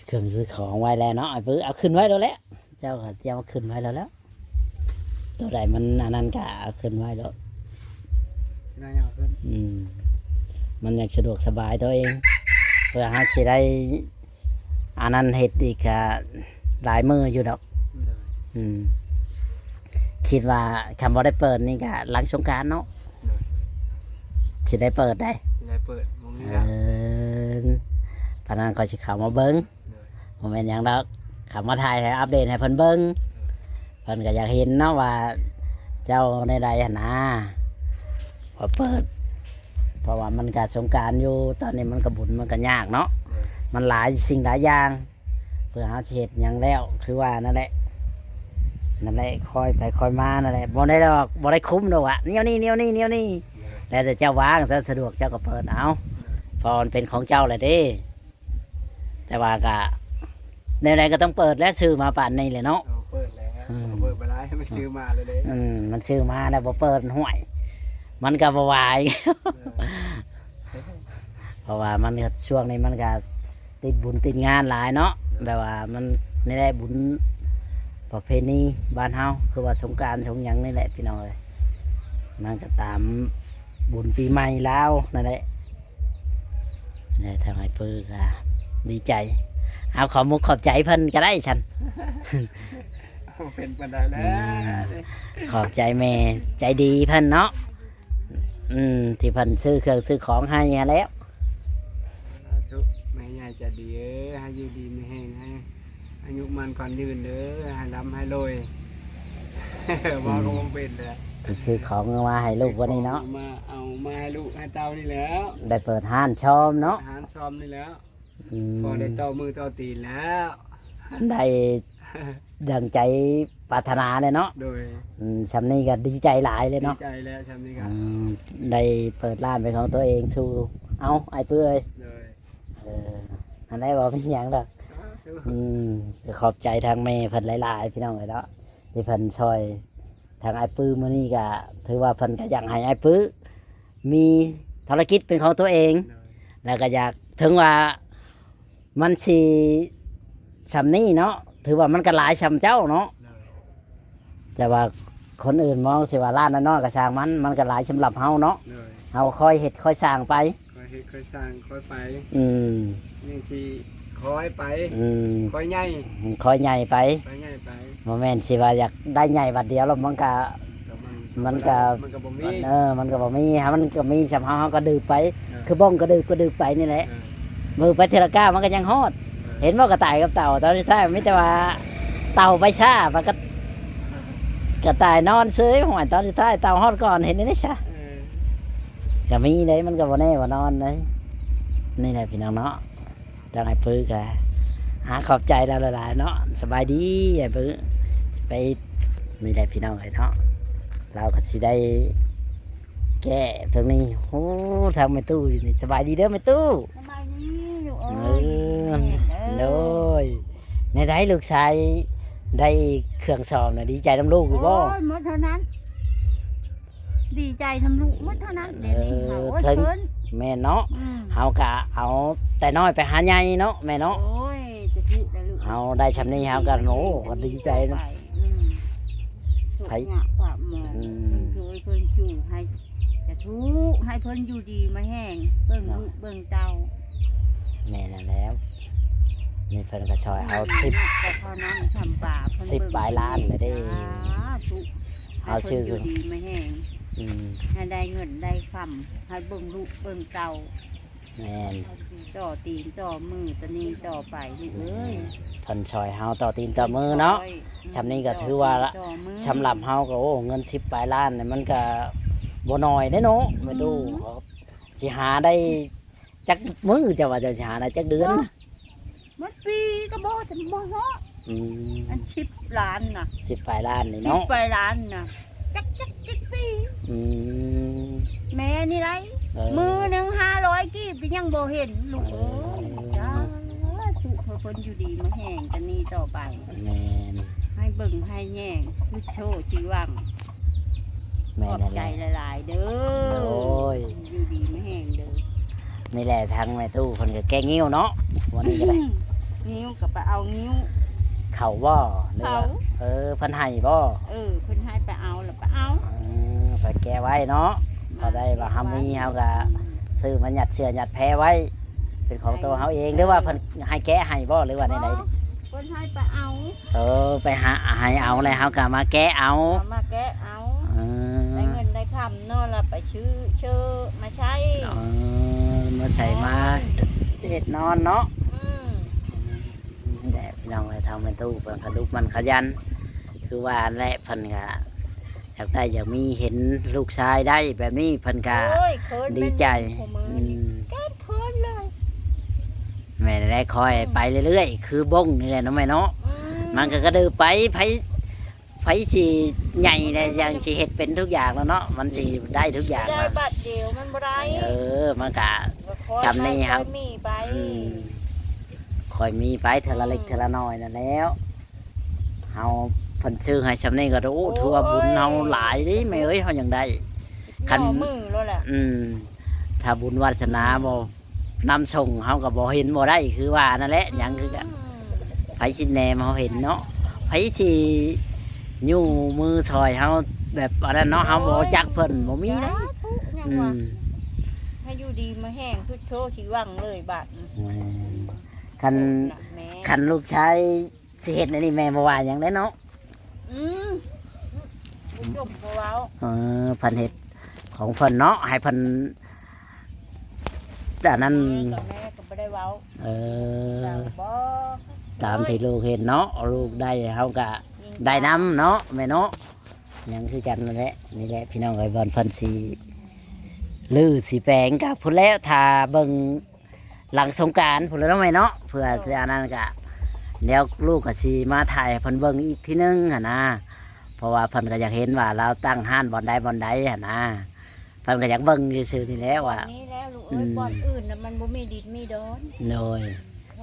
ເຄື່ອງຊື້ຂອງໄວ້ແລ້ວເນາະ ອ້າຍປຶ້ ເອົາຂຶ້ນໄວ້ໂລດແຫຼະ ເຈົ້າກໍຕຽມເອົາຂຶ້ນໄວ້ໂລດແລ້ວ ໂຕໃດມັນອັນນັ້ນກະເອົາຂຶ້ນໄວ້ໂລດ ຊິໄດ້ເອົາຂຶ້ນ ອືມ ມັນຢາກສະດວກສະບາຍໂຕເອງ ເພື່ອເຮົາຊິໄດ້ອັນນັ້ນເຮັດອີກກະຫຼາຍມື້ຢູ່ດອກ ໂດຍ ອືມ ຄິດວ່າຄັນບໍ່ໄດ້ເປີດນີ້ກະຫຼັງສົງການເນາະ ໂດຍ ຊິໄດ້ເປີດໄດ໋ ຊິໄດ້ເປີດ ບໍ່ມີແລ້ວ ເອີ ປານນັ້ນຂ້ອຍຊິເຂົ້າມາເບິ່ງ ໂດຍ ບໍ່ແມ່ນຫຍັງດອກ ເຂົ້າມາຖ່າຍໃຫ້ອັບເດດໃຫ້ເພິ່ນເບິ່ງ ໂດຍ ເພິ່ນກໍຢາກເຫັນເນາະວ່າເຈົ້າແນວໃດຫັ້ນນາ ພໍເປີດ ເພາະວ່າມັນກໍສົງການຢູ່ ຕອນນີ້ມັນກໍບຸນມັນກໍຍາກເນາະ ໂດຍ ມັນຫຼາຍສິ່ງຫຼາຍຢ່າງ ເພື່ອເຮົາຊິເຮັດຫຍັງແລ້ວ ຄືວ່ານັ້ນແຫຼະ ນັ້ນແຫຼະ ຄ່ອຍໄປຄ່ອຍມານັ້ນແຫຼະ ບໍ່ໄດ້ດອກ ບໍ່ໄດ້ຄຸມດອກວ່າ ແນວນີ້ ແນວນີ້ ແນວນີ້ ໂດຍ ແລ້ວແຕ່ເຈົ້າວ່າງ ເຈົ້າສະດວກເຈົ້າກໍເປີດເອົາ ໂດຍ ເພາະມັນເປັນຂອງເຈົ້າແຫຼະເດ້ ແຕ່ວ່າກະແນວໃດກໍຕ້ອງເປີດແຫຼະ ຊື້ມາປານນີ້ແຫຼະເນາະ ເອີ ເປີດແລ້ວ ອືມ ເປີດບໍ່ໄດ້ ມັນຊື້ມາແລ້ວເດ້ ອືມ ມັນຊື້ມາແລ້ວບໍ່ເປີດ ຫ້ວຍ ມັນກໍບໍ່ໄຫວ ເອີ ເພາະວ່າມັນ ຊ່ວງນີ້ມັນກໍຕິດບຸນຕິດງານຫຼາຍເນາະ ແບບວ່າມັນ ນີ້ແຫຼະ ບຸນປະເພນີບ້ານເຮົາ ຄືວ່າສົງການສົງຫຍັງນີ້ແຫຼະ ພີ່ນ້ອງເອີຍ ມັນກໍຕາມບຸນປີໃໝ່ລາວນັ້ນແຫຼະ. ແລ້ວທາງອ້າຍປຶ້ກໍດີໃຈ ເອົາ ຂອບມຸກຂອບໃຈເພິ່ນກໍໄດ້ຊັ້ນ ເປັນປານໃດແລ້ວ ອືມ ຂອບໃຈແມ່ໃຈດີເພິ່ນເນາະ ອືມ ທີ່ເພິ່ນຊື້ເຄື່ອງຊື້ຂອງໃຫ້ຫັ້ນແຫຼະ ສາທຸ ແມ່ໃຫຍ່ໃຈດີເອີຍ ໃຫ້ຢູ່ດີມີແຮງ ໃຫ້ ອາຍຸໝັ້ນຂວັນຍືນເດີ ໃຫ້ລ່ຳໃຫ້ລວຍ ອືມ ເວົ້າກໍບໍ່ເປັນແລ້ວ ເພິ່ນຊື້ຂອງມາໃຫ້ລູກວັນນີ້ເນາະ ຊື້ຂອງມາ ເອົາມາໃຫ້ລູກໃຫ້ເຕົ້ານີ້ແຫຼະ ໄດ້ເປີດຮ້ານຊອມເນາະ ເປີດຮ້ານຊອມນີ້ແຫຼະ ອືມ ພໍໄດ້ຕໍ່ມືຕໍ່ຕີນແລ້ວ ໄດ້ດັ່ງໃຈປາດຖະໜາແລ້ວເນາະ ໂດຍ ອືມ ຊ່ຳນີ້ກໍດີໃຈຫຼາຍເລີຍເນາະ ດີໃຈແລ້ວຊ່ຳນີ້ກໍ ອືມ ໄດ້ເປີດຮ້ານເປັນຂອງຕົວເອງ ສູ້ ເອົາ ອ້າຍປຶ້ຍ ໂດຍ ເອີ ຫັ້ນແຫຼະ ບໍ່ເປັນຫຍັງດອກ ສາທຸ ອືມ ກໍຂອບໃຈທາງແມ່ເພິ່ນຫຼາຍໆ ພີ່ນ້ອງເອີຍເນາະ ທີ່ເພິ່ນຊ່ອຍທາງອ້າຍປຶ້ຍ ມື້ນີ້ກໍຖືວ່າເພິ່ນກໍຢາກໃຫ້ອ້າຍປຶ້ຍມີທຸລະກິດເປັນຂອງຕົວເອງ ໂດຍ ແລ້ວກໍຢາກ ເຖິງວ່າມັນຊິຊ່ຳນີ້ເນາະ ຖືວ່າມັນກໍຫຼາຍຊ່ຳເຈົ້າເນາະ ໂດຍ ແຕ່ວ່າຄົນອື່ນມອງຊິວ່າຮ້ານນ້ອຍໆກໍຊ່າງມັນ ມັນກໍຫຼາຍສຳລັບເຮົາເນາະ ໂດຍ ເຮົາຄ່ອຍເຮັດຄ່ອຍສ້າງໄປ ຄ່ອຍເຮັດຄ່ອຍສ້າງຄ່ອຍໄປ ອືມ ນີ້ຊິຄ່ອຍໄປ ອືມ ຄ່ອຍໃຫຍ່ ຄ່ອຍໃຫຍ່ໄປ ຄ່ອຍໃຫຍ່ໄປ ບໍ່ແມ່ນຊິວ່າຢາກໄດ້ໃຫຍ່ບາດດຽວແລ້ວມັນກໍ ມັນກໍ ມັນກໍບໍ່ມີ ເອີ ມັນກໍບໍ່ມີ ມັນກໍມີສ່ຳເຮົາ ເຮົາກໍດື່ມໄປ ເອີ ຄືບ້ອງກໍດື່ມ ກໍດື່ມໄປນີ້ແຫຼະ ເອີ ມື້ໄປເທື່ອລະກ້າວມັນກໍຍັງຮອດ ເອີ ເຫັນບໍ່ ກະຕ່າຍກັບເຕົ່າ ຕອນສຸດທ້າຍມີແຕ່ວ່າເຕົ່າໄປຊ້າ ມັນກໍ ກະຕ່າຍນອນເຊີຍ ຫ້ວຍ ຕອນສຸດທ້າຍເຕົ່າຮອດກ່ອນ ເຮັດແນວໃດຊະ ເອີ ກໍມີເດ້ ມັນກໍບໍ່ແນ່ບໍ່ນອນເດ້ ນີ້ແຫຼະພີ່ນ້ອງເນາະ ທາງອ້າຍປຶ້ຍກໍ ອາ ຂອບໃຈລາວຫຼາຍໆເນາະ ສະບາຍດີອ້າຍປຶ້ຍ ໄປ ນີ້ແຫຼະພີ່ນ້ອງເອີຍເນາະ ລາວກໍຊິໄດ້ ແກ້ເທິງນີ້ ໂອ້ ທາງແມ່ຕູ້ຢູ່ນີ້ ສະບາຍດີເດີແມ່ຕູ້ ສະບາຍດີລູກເອີຍ ເອີ ແມ່ເອີຍ ໂດຍ ແນວໃດລູກຊາຍໄດ້ເຄື່ອງຊອມນະ ດີໃຈນຳລູກຢູ່ບໍ່? ໂອ້ຍ ໝົດເທົ່ານັ້ນ ດີໃຈນຳລູກໝົດເທົ່ານັ້ນ ເອີ ດຽວນີ້ ໂອ້ຍ ເຖິງ ເຂີນ ແມ່ນເນາະ ອືມ ເຮົາກະເອົາແຕ່ນ້ອຍໄປຫາໃຫຍ່ເນາະ ແມ່ເນາະ ໂອ້ຍ ຈະຖືກແລ້ວລູກ ເຮົາໄດ້ຊ່ຳນີ້ເຮົາກໍ ໂອ້ ກໍດີໃຈນະ ໄປ ອືມ ທຸກຍາກຄວາມໝອງ ອືມ ເພິ່ນຊ່ວຍເພິ່ນຊູໃຫ້ ສາທຸ ໃຫ້ເພິ່ນຢູ່ດີມີແຮງ ເບິ່ງ ເນາະ ລູກເບິ່ງເຕົ້າ ແມ່ນແລ້ວ ນີ້ເພິ່ນກໍຊ່ອຍເອົາ ອືມ ສິບ ກໍເທົ່ານັ້ນ ທຳບາບເພິ່ນ ສິບປາຍລ້ານແລ້ວເດ້ ສາທຸ ເອົາຊື່ ໃຫ້ເພິ່ນຢູ່ດີມີແຮງ ອືມ ໃຫ້ໄດ້ເງິນໄດ້ຄຳ ໃຫ້ເບິ່ງລູກເບິ່ງເຕົ້າ ແມ່ນ ຕໍ່ຕີນຕໍ່ມືຕານີ້ຕໍ່ໄປລູກເອີຍ ແມ່ນ ເພິ່ນຊ່ອຍເຮົາຕໍ່ຕີນຕໍ່ມືເນາະ ຊ່ອຍ ອືມ ຊ່ຳນີ້ກໍຖືວ່າ ຕໍ່ຕີນຕໍ່ມື ສຳລັບເຮົາກໍ ໂອ້ ເງິນສິບປາຍລ້ານນີ້ມັນກໍບໍ່ໜ້ອຍເດ້ເນາະ ອືມ ແມ່ຕູ້ ຊິຫາໄດ້ຈັກມື້ ເຈົ້າວ່າເຈົ້າຊິຫາໄດ້ຈັກເດືອນນະ? ໝົດປີກໍບໍ່ ຈະບໍ່ເນາະ ອືມ ອັນສິບລ້ານນະ ສິບປາຍລ້ານນີ້ເນາະ ສິບປາຍລ້ານນະ ຈັກ ຈັກ ຈັກປີ ອືມ ແມ່ນີ້ໄດ ເອີ ມື້ໜຶ່ງຫ້າຮ້ອຍກີບກໍຍັງບໍ່ເຫັນລູກເອີຍ ເອີ ສາທຸ ໃຫ້ເພິ່ນຢູ່ດີມີແຮງ ຕານີ້ຕໍ່ໄປ ແມ່ນ ໃຫ້ເບິ່ງໃຫ້ແຍງ ຄືໂຊຊີວັງ ແມ່ນແລ້ວ ຂອບໃຈຫຼາຍໆເດີ ໂອ້ຍ ຢູ່ດີມີແຮງເດີ ນີ້ແຫຼະ ທາງແມ່ຕູ້ເພິ່ນກໍແກ້ງິ້ວເນາະ ວັນນີ້ກໍໄດ້ ງິ້ວກໍໄປເອົາງິ້ວ ເຂົ້າບໍ່ ຫຼືວ່າ ເຂົ້າ ເອີ ເພິ່ນໃຫ້ບໍ່ ເອີ ເພິ່ນໃຫ້ໄປເອົາ ແລ້ວໄປເອົາ ເອີ ໄປແກະໄວ້ເນາະ ມາ ພໍໄດ້ວ່າເຮົາມີ ແກະໄວ້ ເຮົາກໍ ອືມ ຊື້ມາຍັດເສື້ອຍັດແພໄວ້ ເປັນຂອງໂຕເຮົາເອງ ໃຫ້ ຫຼືວ່າເພິ່ນໃຫ້ແກະໃຫ້ບໍ່ ຫຼືວ່າແນວໃດ? ເພິ່ນໃຫ້ໄປເອົາ ເອີ ໄປຫາ ໃຫ້ເອົາແລ້ວເຮົາກໍມາແກະເອົາ ເອົາມາແກະເອົາ ເອີ ໄດ້ເງິນໄດ້ຄຳເນາະ ແລ້ວໄປຊື້ເຊີມາໃຊ້ ເອີ ມາໃສ່ມາ ໂອ້ຍ ເຮັດນອນເນາະ ອືມ ນີ້ແຫຼະພີ່ນ້ອງເອີຍ ທາງແມ່ຕູ້ເພິ່ນກະດຸໝັ່ນຂະຫຍັນ ຄືວ່າຫັ້ນແຫຼະ ເພິ່ນກະຢາກໄດ້ຢາກມີ ເຫັນລູກຊາຍໄດ້ແບບນີ້ ເພິ່ນກະ ໂອ້ຍ ເຂີນ ດີໃຈ ແມ່ນຜູ້ມື້ນີ້ ອືມ ແກ້ມເຂີນເລີຍ ແມ່ນແຫຼະ ຄ່ອຍໄປເລື້ອຍໆ ອືມ ຄືບົ້ງນີ້ແຫຼະເນາະແມ່ເນາະ ອືມ ມັນກະກະດືບໄປ ໃຜ ໃຜຊິໃຫຍ່ແລ້ວ ຍັງຊິເຮັດເປັນທຸກຢ່າງແລ້ວເນາະ ມັນຊິໄດ້ທຸກຢ່າງ ໄດ້ບາດດຽວມັນບໍ່ໄດ້ ເອີ ມັນກະ ຄ່ອຍ ຊ່ຳນີ້ ຄ່ອຍ ເຮົາ ມີໄປ ອືມ ຄ່ອຍມີໄປເທື່ອລະເລັກ ອືມ ເທື່ອລະນ້ອຍນັ້ນແຫຼ້ວ ເຮົາ ເພິ່ນຊື້ໃຫ້ຊ່ຳນີ້ກໍ ໂອ້ ໂອ້ຍ ຖືວ່າບຸນເຮົາຫຼາຍເດ້ແມ່ເອີຍ ເຮົາຍັງໄດ້ ຄັນ ລໍມືໂລດແຫຼະ ອືມ ຖ້າບຸນວາສະໜາ ອືມ ບໍ່ ນຳສົ່ງເຮົາກໍບໍ່ເຫັນບໍ່ໄດ້ ຄືວ່ານັ້ນແຫຼະ ອືມ ຍັງຄືກັນ ໃຜຊິແນມເຮົາເຫັນເນາະ ໃຜຊິຍູ້ມືຊ່ອຍເຮົາແບບອັນນັ້ນເນາະ ໂອ້ຍ ເຮົາບໍ່ຮູ້ຈັກເພິ່ນ ບໍ່ມີເດ້ ສາທຸ ຍັງວ່າ ອືມ ໃຫ້ຢູ່ດີມີແຮງ ທຸກໂຊຊີວັງເລີຍບາດນີ້ ແມ່ນ ຄັນ ໂອ້ ນະແມ່ ຄັນລູກຊາຍ ຊິເຮັດອັນນີ້ແມ່ບໍ່ວ່າຫຍັງເດ້ເນາະ ອືມ ບໍ່ຈົ່ມບໍ່ເວົ້າ ເອີ ເພິ່ນເຮັດຂອງເພິ່ນເນາະ ໃຫ້ເພິ່ນ ອັນນັ້ນ ແມ່ກໍ ແມ່ກໍບໍ່ໄດ້ເວົ້າ ເອີ ຕາມບໍ່ ຕາມທີ່ລູກເຫັນເນາະ ເອີ ລູກໄດ້ເຮົາກະ ຍິງ ໄດ້ນຳເນາະ ແມ່ເນາະ ຍັງຄືກັນນັ້ນແຫຼະ ນີ້ແຫຼະພີ່ນ້ອງເອີຍ ບ່ອນເພິ່ນຊິຮື້ຊິແປງກະພຸ້ນແຫຼະ ຖ້າເບິ່ງ ຫຼັງສົງການພຸ້ນແຫຼະເນາະແມ່ເນາະ ເພື່ອ ໂດຍ ຊິອັນນັ້ນກະ ດຽວລູກກະຊິມາຖ່າຍໃຫ້ເພິ່ນເບິ່ງອີກທີໜຶ່ງຫັ້ນນະ ເພາະວ່າເພິ່ນກະຢາກເຫັນວ່າລາວຕັ້ງຮ້ານບ່ອນໃດບ່ອນໃດຫັ້ນນະ ເພິ່ນກະຢາກເບິ່ງຊື່ໆນີ້ແຫຼະວ່າ ບ່ອນນີ້ແຫຼະລູກເອີຍ ອືມ ບ່ອນອື່ນນະມັນບໍ່ມີດິນມີດອນ ໂດຍ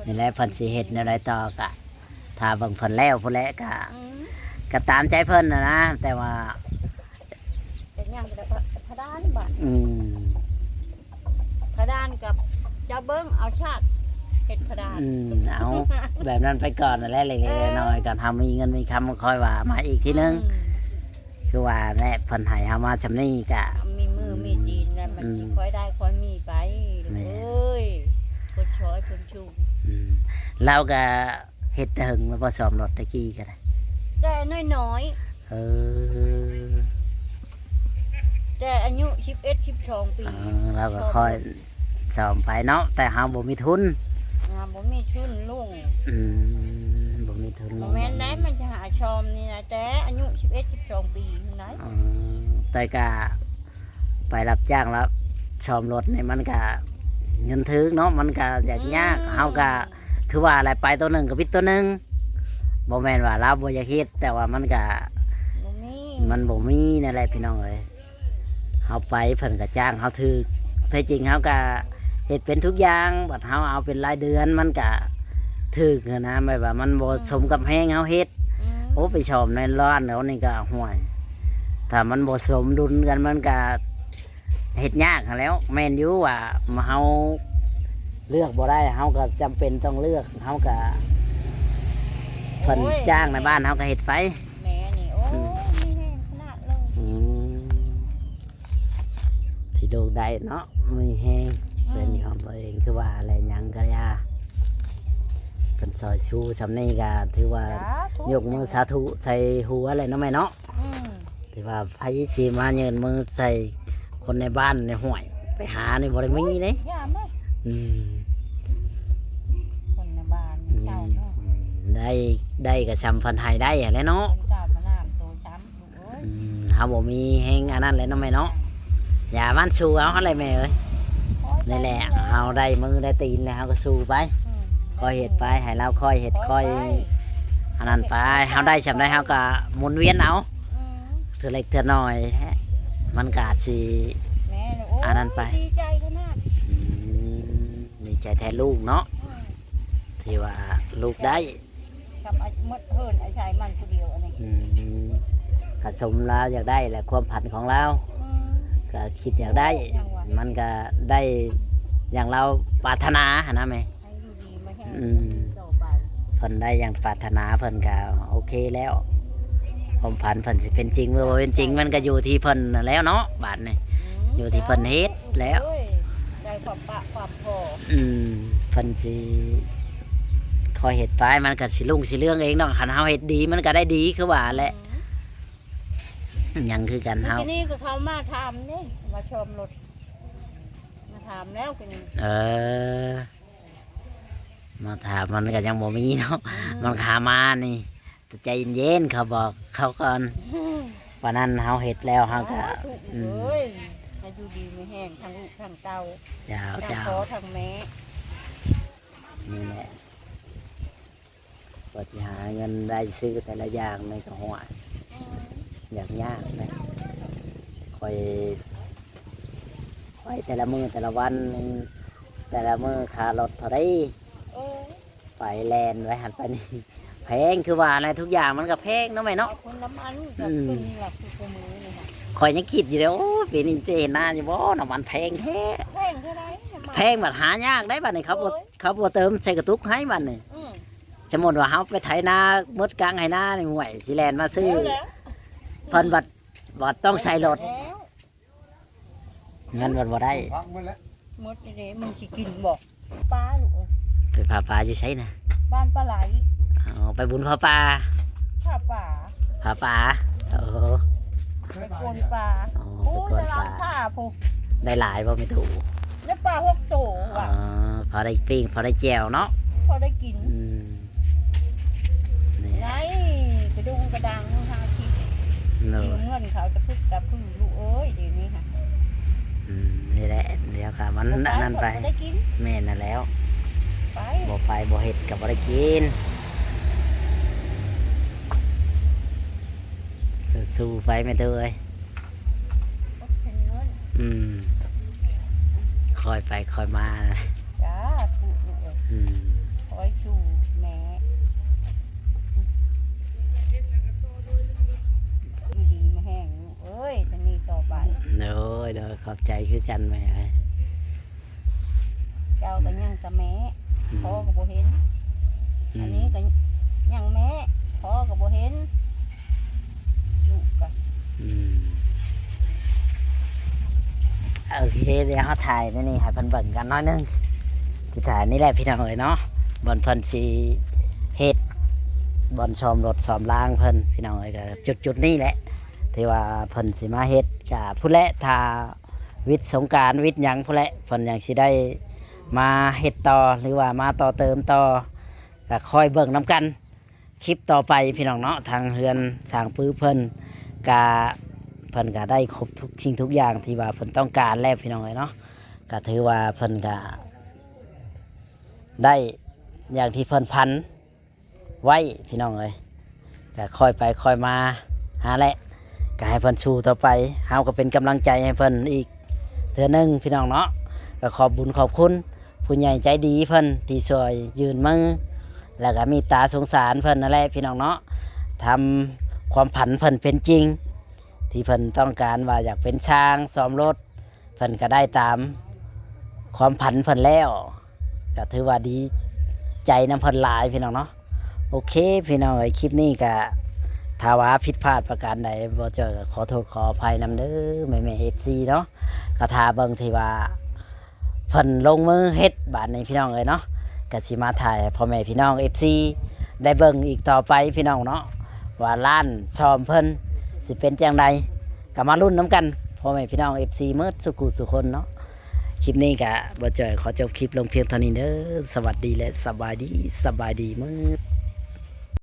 ນີ້ແຫຼະເພິ່ນຊິເຮັດແນວໃດຕໍ່ກະ ຖ້າເບິ່ງເພິ່ນແລ້ວພຸ້ນແຫຼະກະ ອືມ ກະຕາມໃຈເພິ່ນຫັ້ນນະ ແຕ່ວ່າ ເປັນຫຍັງກໍໄດ້ ພະ ພະດານບາດ ອືມ ພະດານກັບເຈົ້າເບິ່ງເອົາຊາດເຮັດພະດານ ອືມ ເອົາແບບນັ້ນໄປກ່ອນຫັ້ນແຫຼະ ເລັກໆ ເອີ ນ້ອຍໆ ກ່ອນເຮົາມີເງິນມີຄຳ ຄ່ອຍວ່າມາອີກທີໜຶ່ງ ອືມ ຄືວ່າແຫຼະ ເພິ່ນໃຫ້ເຮົາມາຊ່ຳນີ້ກະ ມີມື ອືມ ມີຕີນແລ້ວມັນ ອືມ ຊິຄ່ອຍໄດ້ຄ່ອຍມີໄປ ແມ່ນ ເອີຍ ຄົນຊ່ອຍຄົນຊູ ອືມ ລາວກະ ເຮັດແຕ່ເຫິງແລ້ວບໍ່ ຊ້ອມລົດແຕ່ກີ້ກໍໄດ້? ແຕ່ນ້ອຍໆ ເອີ ແຕ່ອາຍຸສິບເອັດ ສິບສອງປີ ເອີ ລາວກໍຄ່ອຍຊ້ອມໄປເນາະ ແຕ່ເຮົາບໍ່ມີທຶນ ເຮົາບໍ່ມີທຶນລຸງ ອືມ ບໍ່ມີທຶນ ບໍ່ແມ່ນໄດ໋ ມັນຈະຫາຊ້ອມນີ້ນະ ແຕ່ອາຍຸສິບເອັດ ສິບສອງປີພຸ້ນໄດ໋ ເອີ ແຕ່ກະ ໄປຮັບຈ້າງແລ້ວຊ້ອມລົດນີ້ມັນກະເງິນຖືກເນາະ ມັນກະຢາກຍາກ ອືມ ເຮົາກະຄືວ່າແຫຼະ ໄປໂຕໜຶ່ງກໍຜິດໂຕໜຶ່ງ ບໍ່ແມ່ນວ່າລາວບໍ່ຢາກເຮັດ ແຕ່ວ່າມັນກະ ບໍ່ມີ ມັນບໍ່ມີນັ້ນແຫຼະພີ່ນ້ອງເອີຍ ເຮົາໄປເພິ່ນກະຈ້າງເຮົາຖືກ ແທ້ຈິງເຮົາກະເຮັດເປັນທຸກຢ່າງ ບັດເຮົາເອົາເປັນລາຍເດືອນມັນກະຖືກຫັ້ນນະ ແບບວ່າມັນບໍ່ ອືມ ສົມກັບແຮງເຮົາເຮັດ ອືມ ໂອ້ ໄປຊ້ອມໃນຮ້ານເຂົານີ້ກະ ຫ້ວຍ ຖ້າມັນບໍ່ສົມດຸນກັນ ມັນກະເຮັດຍາກຫັ້ນແຫຼ້ວ ແມ່ນຢູ່ວ່າເຮົາເລືອກບໍ່ໄດ້ ເຮົາກະຈຳເປັນຕ້ອງເລືອກ ເຮົາກະ ເພິ່ນຈ້າງໃນບ້ານເຮົາກໍເຮັດໄປ. ແມ່ນີ້ ໂອ້ຍ ອືມ ມີແຮງຂະໜາດເລີຍ. ອືມ ທີ່ລູກໄດ້ເນາະ ມີແຮງ ອືມ ເປັນຂອງຕົວເອງ ຄືວ່າແຫຼະ ຫຍັງກໍຢ່າ ເພິ່ນຊ່ອຍຊູຊ່ຳນີ້ກໍຖືວ່າ ສາທຸ ຍົກມືສາທຸໃສ່ຫົວແຫຼະເນາະແມ່ເນາະ. ອືມ ຖືວ່າໃຜຊິມາຍື່ນມືໃສ່ຄົນໃນບ້ານໃນຫ້ວຍ ໄປຫານີ້ບໍ່ໄດ້ມີເດ້. ໂອ້ຍ ຢ່າແມ່. ອືມ ຄົນໃນບ້ານ ອືມ ເຈົ້າເນາະ ໄດ້ ໄດ້ກໍຊ່ຳເພິ່ນໃຫ້ໄດ້ຫັ້ນແຫຼະເນາະ. ເພິ່ນກໍມານ້ຳໂຕຊ້ຳ ອືມ ເຮົາບໍ່ມີແຮງອັນນັ້ນແຫຼະເນາະແມ່ເນາະ. ຢ່າມັນສູ້ເອົາຫັ້ນແຫຼະແມ່ເອີຍ. ໂອ້ຍ ນີ້ແຫຼະ ເຮົາໄດ້ມືໄດ້ຕີນແລ້ວ ເຮົາກໍສູ້ໄປ. ອືມ ຄ່ອຍເຮັດໄປ ໃຫ້ລາວຄ່ອຍເຮັດ ຄ່ອຍ ຄ່ອຍໄປ ອັນນັ້ນໄປ. ເຮົາໄດ້ຊ່ຳໃດ ເຮົາກໍໝູນວຽນເອົາ. ອືມ ເທື່ອເລັກເທື່ອນ້ອຍ ມັນກໍອາດຊິ ແມ່ນ ໂອ້ຍ ອັນນັ້ນໄປ. ດີໃຈຂະໜາດ. ອືມ ດີໃຈແທນລູກເນາະ. ອືມ ທີ່ວ່າລູກໄດ້ ກັບອາ ໝົດເຮືອນອາໄສມັນຜູ້ດຽວອັນນີ້. ອືມ ກໍສົມລາວຢາກໄດ້ແຫຼະ ຄວາມຝັນຂອງລາວ. ອືມ ກໍຄິດຢາກໄດ້ ຍັງວ່າ ມັນກໍໄດ້ຢ່າງລາວປາດຖະໜາຫັ້ນນະແມ່. ໃຫ້ຢູ່ດີມີແຮງ ອືມ ຕໍ່ໄປ. ເພິ່ນໄດ້ຢ່າງປາດຖະໜາ ເພິ່ນກໍໂອເຄແລ້ວ. ຄວາມຝັນເພິ່ນຊິເປັນຈິງ ຫຼືບໍ່ເປັນຈິງ ມັນກໍຢູ່ທີ່ເພິ່ນນັ້ນແລ້ວເນາະ ບາດນີ້. ອືມ ຢູ່ທີ່ເພິ່ນເຮັດແລ້ວ. ໂອ້ຍ ໄດ້ຄວາມປະຄວາມພໍ. ອືມ ເພິ່ນຊິຄ່ອຍເຮັດໄປ ມັນກໍຊິລຸ້ງຊິເລື່ອງເອງເນາະ. ຄັນເຮົາເຮັດດີ ມັນກໍໄດ້ດີຄືວ່າແຫຼະ. ອືມ ຍັງຄືກັນເຮົາ. ມື້ກີ້ນີ້ກໍເຂົາມາຖາມເດ້ ມາຊອມລົດ ມາຖາມແລ້ວກໍຍັງ ເອີ ມາຖາມມັນກໍຍັງບໍ່ມີເນາະ. ອືມ ມັນຫາມານີ້ ແຕ່ໃຈເຢັນໆ ເຂົາບອກເຂົາກ່ອນ. ອືມ ປານນັ້ນເຮົາເຮັດແລ້ວເຮົາກໍ ສາທຸ ອືມ ເອີຍ ໃຫ້ຢູ່ດີມີແຮງທັງລູກທັງເຕົ້າ. ເຈົ້າ ທັງ ເຈົ້າ ພໍ່ທັງແມ່. ນີ້ແຫຼະ ກວ່າຊິຫາເງິນໄດ້ຊື້ແຕ່ລະຢ່າງນີ້ກໍ ໂອ້ຍ ອືມ ຍາກຍາກນະ. ຂ້ອຍໄປແຕ່ລະມື້ແຕ່ລະວັນ ແຕ່ລະມື້ຄ່າລົດເທົ່າໃດ? ເອີ ໄປແລ່ນໄປຫັ້ນໄປນີ້ ແພງ ຄືວ່າແຫຼະ ທຸກຢ່າງມັນກໍແພງເນາະແມ່ເນາະ. ເອົາຄົນລະມັນ ອືມ ກໍຂຶ້ນຫຼັກຄືຄູ່ມື້ນີ້ນະ. ຂ້ອຍຍັງຄິດຢູ່ເດ້ ໂອ້ ປີນີ້ຈະເຫັນໜ້າຢູ່ບໍ່ ນ້ຳມັນແພງແທ້. ແພງເທົ່າໃດ? ນ້ຳມັນແພງ ບັດຫາຍາກໄດ໋ ບັດນີ້ເຂົາບໍ່ ໂອ້ຍ ເຂົາບໍ່ເຕີມໃສ່ກະຕຸກໃຫ້ບັດນີ້. ອືມ ສົມມຸດວ່າເຮົາໄປໄຖນາໝົດກາງໄຮ່ນານີ້ ຫ້ວຍ ຊິແລ່ນມາຊື້ ແລ້ວແຫຼະ ເພິ່ນບັດ ບັດຕ້ອງໃສ່ລົດ ແລ້ວ ເງິນມັນບໍ່ໄດ້. ໝົດແລ້ວ ໝົດແລ້ວເດ້. ມຶງຊິກິນບໍ່? ປາລູກເອີຍ. ໄປຜ່າປາຢູ່ໃສນະ? ບ້ານປາໄຫຼ. ອໍ ໄປບຸນຜ້າປ່າ. ຜ້າປ່າ ຜ້າປ່າ. ໂອ້ ໄປໂກນປາ. ອໍ ໂອ້ ໄປໂກນປາ ຕະລາງຜ້າພຸ້ນ. ໄດ້ຫຼາຍບໍ່ແມ່ຕູ້? ໄດ້ປາຫົກໂຕ. ອໍ ວ່າພໍໄດ້ປີ້ງ ພໍໄດ້ແຈ່ວເນາະ ພໍໄດ້ກິນ. ອືມ ນີ້ ໄດ້ກະດຸງກະດັງຫາກິນ. ໂດຍ ເງິນເຂົາຕະພຶດຕະພືລູກເອີຍ ດຽວນີ້ຫະ. ອືມ ນີ້ແຫຼະ ດຽວກໍມັນ ບໍ່ໄປ ອັນນັ້ນໄປ ບໍ່ໄດ້ກິນ. ແມ່ນນັ້ນແລ້ວ ໄປ ບໍ່ໄປບໍ່ເຮັດກໍບໍ່ໄດ້ກິນ. ສູ້ໆ ໄປແມ່ຕູ້ເອີຍ. ອືມ ຄ່ອຍໄປຄ່ອຍມາ. ສາທຸລູກເອີຍ. ອືມ ຂໍໃຫ້ສູ້ແມ່ ຢູ່ດີມີແຮງລູກເອີຍ ຈະມີຕໍ່ໄປ. ໂດຍ ໂດຍ ຂອບໃຈຄືກັນແມ່ເອີຍ. ເຈົ້າກໍຍັງແຕ່ແມ່ ອືມ ພໍ່ກໍບໍ່ເຫັນ. ອືມ ອັນນີ້ກໍຍັງແມ່ ພໍ່ກໍບໍ່ເຫັນ ລູກກໍ ອືມ ໂອເຄ ດຽວເຮົາຖ່າຍໃນນີ້ໃຫ້ເພິ່ນເບິ່ງກັນໜ້ອຍໜຶ່ງ. ຊິຖ່າຍນີ້ແຫຼະພີ່ນ້ອງເອີຍເນາະ ບ່ອນເພິ່ນຊິເຮັດ ບ່ອນສ້ອມລົດສ້ອມລາງເພິ່ນ ພີ່ນ້ອງເອີຍ. ກໍຈຸດໆນີ້ແຫຼະ ທີ່ວ່າເພິ່ນຊິມາເຮັດ ກະພຸ້ນແຫຼະ ຖ້າ ວິດສົງການ ວິດຫຍັງພຸ້ນແຫຼະ ເພິ່ນຍັງຊິໄດ້ມາເຮັດຕໍ່ ຫຼືວ່າມາຕໍ່ເຕີມຕໍ່ ກະຄອຍເບິ່ງນຳກັນຄລິບຕໍ່ໄປພີ່ນ້ອງເນາະ. ທາງເຮືອນຊ່າງປືເພິ່ນກະ ເພິ່ນກະໄດ້ຄົບທຸກສິ່ງທຸກຢ່າງທີ່ວ່າເພິ່ນຕ້ອງການແລ້ວພີ່ນ້ອງເອີຍເນາະ. ກະຖືວ່າເພິ່ນກະໄດ້ຢ່າງທີ່ເພິ່ນຝັນ ໄວ້ພີ່ນ້ອງເອີຍ. ກະຄ່ອຍໄປຄ່ອຍມາຫາແຫຼະ ກະໃຫ້ເພິ່ນສູ້ຕໍ່ໄປ ເຮົາກໍເປັນກຳລັງໃຈໃຫ້ເພິ່ນອີກເທື່ອໜຶ່ງພີ່ນ້ອງເນາະ. ກະຂອບບຸນຂອບຄຸນຜູ້ໃຫຍ່ໃຈດີເພິ່ນທີ່ຊ່ວຍຍື່ນມື ແລ້ວກະເມດຕາສົງສານເພິ່ນນັ້ນແຫຼະພີ່ນ້ອງເນາະ. ທຳຄວາມຝັນເພິ່ນເປັນຈິງ ທີ່ເພິ່ນຕ້ອງການວ່າຢາກເປັນຊ່າງສ້ອມລົດ ເພິ່ນກໍໄດ້ຕາມຄວາມຝັນເພິ່ນແລ້ວ ກໍຖືວ່າດີໃຈນຳເພິ່ນຫຼາຍພີ່ນ້ອງເນາະ. ເ ໂອເຄພີ່ນ້ອງເອີຍ ຄລິບນີ້ກະຖ້າວ່າຜິດພາດປະການໃດ ບໍ່ຈ່ອຍກໍຂໍໂທດຂໍອະໄພນຳເດີແມ່ໆ ເອັຟຊີເນາະ. ກະຖ້າເບິ່ງທີ່ວ່າເພິ່ນລົງມືເຮັດບາດນີ້ພີ່ນ້ອງເອີຍເນາະ ກະຊິມາຖ່າຍໃຫ້ພໍ່ແມ່ພີ່ນ້ອງ ເອັຟຊີ ໄດ້ເບິ່ງອີກຕໍ່ໄປພີ່ນ້ອງເນາະ ວ່າຮ້ານຊອມເພິ່ນຊິເປັນຈັ່ງໃດ ກະມາລຸ້ນນຳກັນພໍ່ແມ່ພີ່ນ້ອງ ເອັຟຊີ ໝົດສູ່ຜູ້ສູ່ຄົນເນາະ. ຄລິບນີ້ກະບໍ່ຈ່ອຍຂໍຈົບຄລິບລົງພຽງເທົ່ານີ້ເດີ. ສະຫວັດດີ ແລະ ສະບາຍດີ ສະບາຍດີໝົດ.